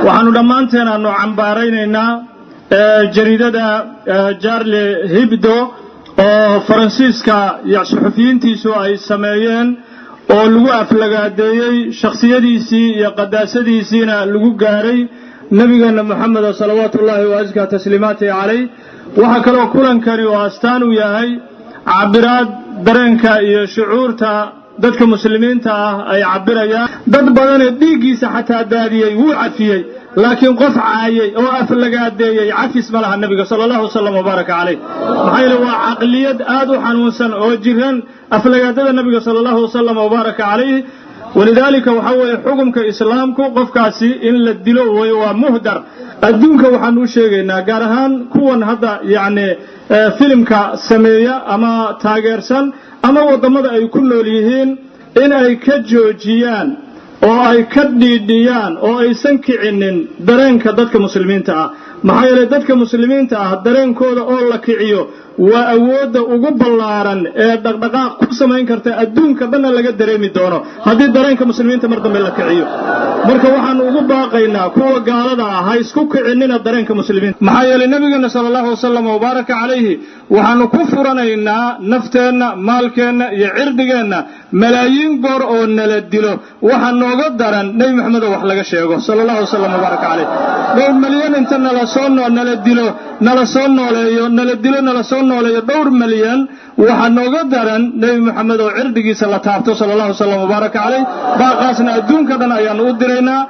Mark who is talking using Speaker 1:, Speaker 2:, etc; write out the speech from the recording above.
Speaker 1: Waxaanu dhammaanteen aanu cambaaraynaynaa jariidada Charlie Hebdo oo Faransiiska suxufiyiintiisu ay sameeyeen, oo lagu aflagaadeeyey shakhsiyadiisii iyo qadaasadiisiina lagu gaaray Nebigeenna Moxameda, salawaatu ullaahi wa askaa tasliimaatihi calayh. Waxaa kaloo kulankani oo astaan u yahay cabiraad dareenka iyo shucuurta dadka Muslimiinta ah ay cabbirayaan. Dad badanee dhiiggiisa xataa daadiyey wuu cafiyey, laakiin qof caayey oo aflagaadeeyey cafis ma laha Nebiga, sala allahu wasalam wabaaraka calayh. Maxaa yeele, waa caqliyad aad u xanuunsan oo jiran aflagaadada Nebiga, sala allahu wasalam wabaaraka calayh. Walidaalika, waxaa weeye xukumka Islaamku qofkaasi in la dilo wey, waa muhdar. Adduunka waxaanu u sheegaynaa, gaar ahaan kuwan hadda yacni filimka sameeya ama taageersan ama waddamada ay ku nool yihiin, in ay ka joojiyaan oo ay ka dhiidhiyaan oo aysan kicinin dareenka dadka Muslimiinta ah. Maxaa yeelay, dadka Muslimiinta ah dareenkooda oo la kiciyo waa awoodda ugu ballaaran ee dhaqdhaqaaq ku samayn karta adduunka dhanna laga dareemi doono haddii dareenka Muslimiinta mar dambe la kiciyo. Marka waxaanu ugu baaqaynaa kuwa gaalada ah, ha isku kicinina dareenka Muslimiinta. Maxaa yeelay, Nebigeenna, sala allahu wasalam wabaaraka calayhi, waxaanu ku furanaynaa nafteenna, maalkeenna iyo cirdigeenna. Malaayiin goor oo nala dilo waxaa nooga daran Nebi Maxamed oo wax laga sheego, sala allahu wasalam wabaaraka calayh. Dhowr malyan inta nala soo nala dilo, nala soo nooleeyo, nala dilo, nala soo nooleeyo, dhowr malyan waxaa nooga daran Nebi Maxamed oo cirdigiisa la taabto, sala allahu wasalam wabaaraka calayh. Baaqaasna adduunka dhan ayaanu u diraynaa.